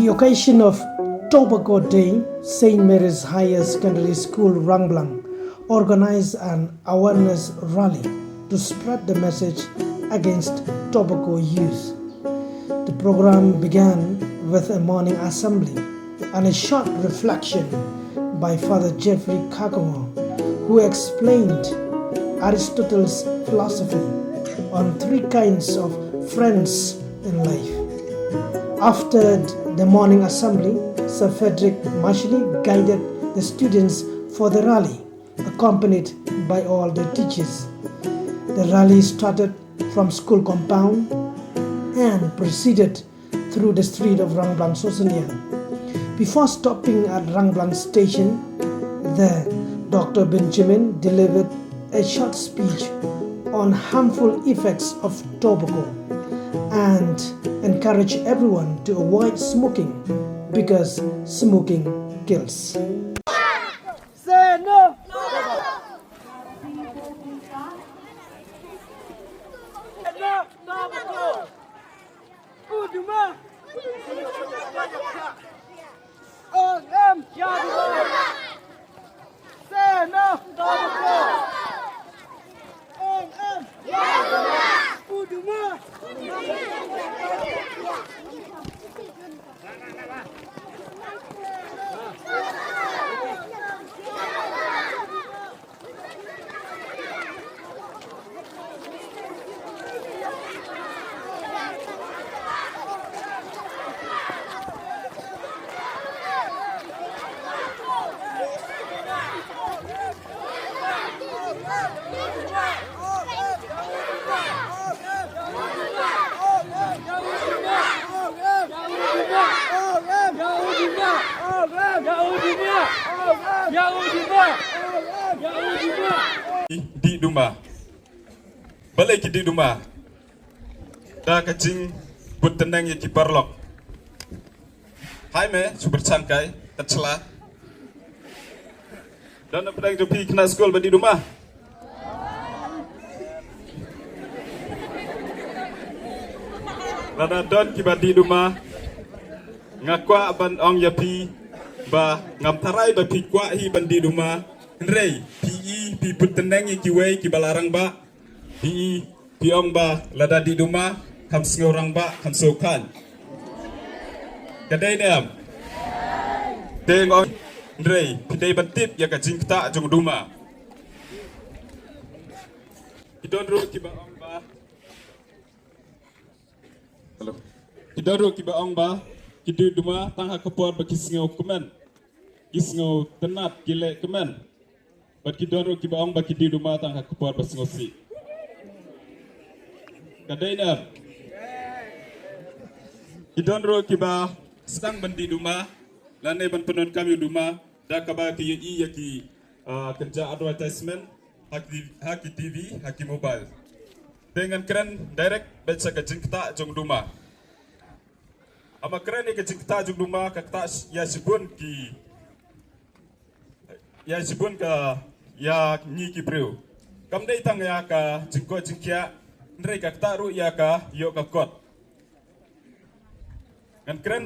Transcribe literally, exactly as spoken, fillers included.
The occasion of Tobacco Day, Saint Mary's Higher Secondary School Rangblang organized an awareness rally to spread the message against tobacco use. The program began with a morning assembly and a short reflection by Father Jeffrey Kakongo, who explained Aristotle's philosophy on three kinds of friends in life. After the morning assembly, Sir Frederick Mashili guided the students for the rally, accompanied by all the teachers. The rally started from school compound and proceeded through the street of Rangblang Sosalian. Before stopping at Rangblang station, the Doctor Benjamin delivered a short speech on harmful effects of tobacco and encouraged everyone to avoid smoking because smoking kills. Say no. No tobacco. U Duma. Ong em. Ya Duma. Say no tobacco. Ong em. Ya Duma. U Duma. Dih duma. Balei ki dih duma? Da ka jingput tneng ïa ki paralok. Hai me, super changkai, tachla. Don na pdeng jong phi khynnah skul ba dih duma? Lada don kiba dih duma, nga kwah ban ong ïa phi ba ngam tharai ba phi kwah hi ban dih duma. Hynrei phi i, phi put tneng ïa kiwei kiba la rangbah. Phi i, phi ong ba lada dih duma, kham sngew rangbah, kham sngew khlaiñ. Ka dei ne em? Te nga ong, hynrei phi dei ban tip ïa ka jingktah jong duma. Ki don ruh kiba ong ba, hello. Ki don ruh kiba ong ba ki dih duma tang ha ka por ba ki sngew kmen, ki sngew tynnat, ki leh kmen. Bad ki don ruh kiba ong ba ki dih duma tang ha ka por ba sngewsih. Ka dei ne em? Ki don ruh kiba sdang ban dih duma lane ban pyndonkam ïa u duma da kaba ki ïohi ïa ki, ah, kynja advertisement ha ki, ha ki T V, ha ki mobile. Te ngan kren direct beit sha ka jingktah jong duma. Haba kren ïa ka jingktah jong duma, ka ktah ïa shibun ki, ïa shibun ka, ïa ngi ki briew. Kam dei tang ïa ka jingkoit jingkhiah, hynrei ka ktah ruh ïa ka ïoh ka kot. Ngan kren